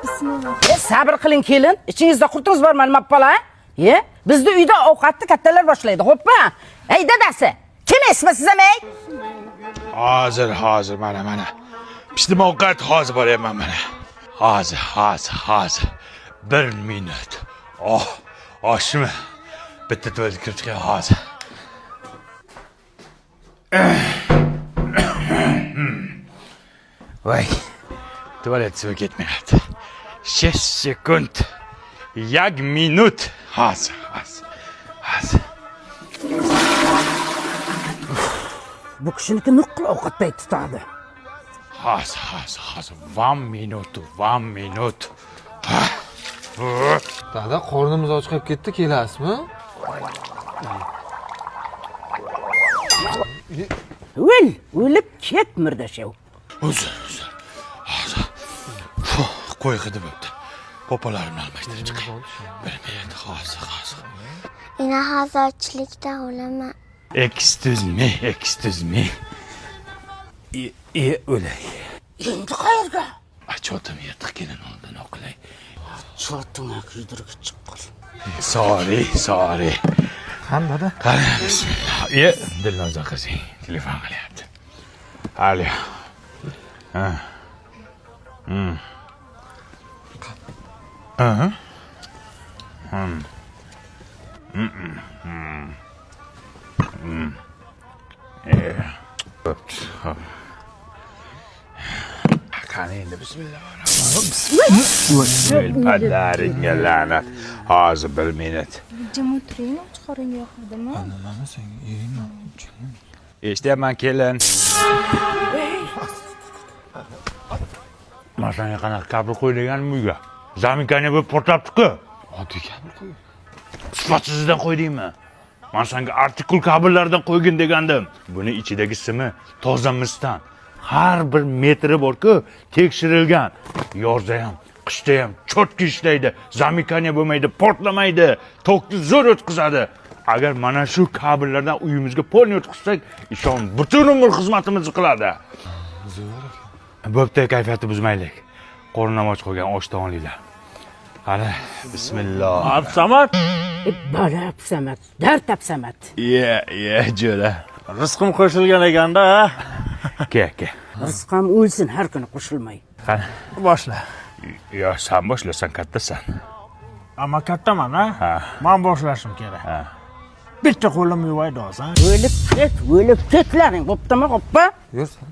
Bismillah. Sabr qiling, kelin. Ichingizda qurtingiz bormi, nima bola? Ye, bizni uyda ovqatni kattalar boshlaydi, xo'pmi? Ey dadasi, kelmaysizmi siz ham, ey? Hozir, hozir, mana, mana. Pishdim ovqat, hozir boryapman mana. Hozir, hozir, hozir. Bir minut. Oh, oshmi? Bitta tuvaletga kirib chiqay hozir. Voy. Tualet suvi ketmayapti. 6 sekund. 1 minut. Hozir, hozir. Hozir. Bu kishiniki nuqqul ovqat payt tutadi. Hozir, hozir, hozir. 1 minut, 1 minut. Dada, qornimiz och qolib ketdi, kelasizmi? O'l, o'lib ket murdashev. Uzr, uzr. Hozir. Fuh, qo'y hidi bo'pti. Popalarimni almashtirib chiqay. Bir minut, hozir, hozir. Ina hozir ochlikdan o'laman. Excuse me, excuse me. E, o'lay. Endi qayerga? Achotim yirtiq kelin oldin oqlay. Chotingga kuydirib chiqqur. Sorry, sorry. Qani dada? Qani, bismillah. E, Dilnoza qizing telefon qilyapti. Alo. Ha. Hmm. Aha. Hmm. Hmm. Hmm. E. Bo'pti. Hop. Qani endi bismillah. Padaringga la'nat. Hozir bir minut. Jim o'tiring, och qoringa yoqadimi? Nimani sen yeringmi? Eshityapman, kelin. Man senga qanaqa kabel qo'y deganim uyga. Zamikani bo'lib portlabdi-ku. Oddiy kabel qo'y. Sifatsizdan qo'ydingmi? Man senga artikul kabellardan qo'ygin degandim. Buni ichidagi simi toza misdan. Har bir metri bor-ku, tekshirilgan. Yozda ham, qishda ham cho'tki ishlaydi. Zamikaniya bo'lmaydi, portlamaydi, tokni zo'r o'tkazadi. Agar mana shu kabellardan uyimizga polni o'tkazsak, ishon butun umr xizmatimizni qiladi. Zo'r ekan. Bo'pti, kayfiyatni buzmaylik. Qornim och qolgan, osh olinglar. Qani, bismillah. Absamad, Bola Absamad, dard Absamad. Ye, ye, jo'ra. rizqim qo'shilgan ekanda, ha? Ke, ke. Rizqam o'lsin har kuni qo'shilmay. Qani. Boshla. Yo, san boshla, san kattasan. Ammo kattaman, ha? Ha. Man boshlashim kerak. Ha. Bitta qo'lim yuvaydi hozir. O'lib ket, o'lib ketlaring, bo'ptimi, xo'pmi? Yur sen.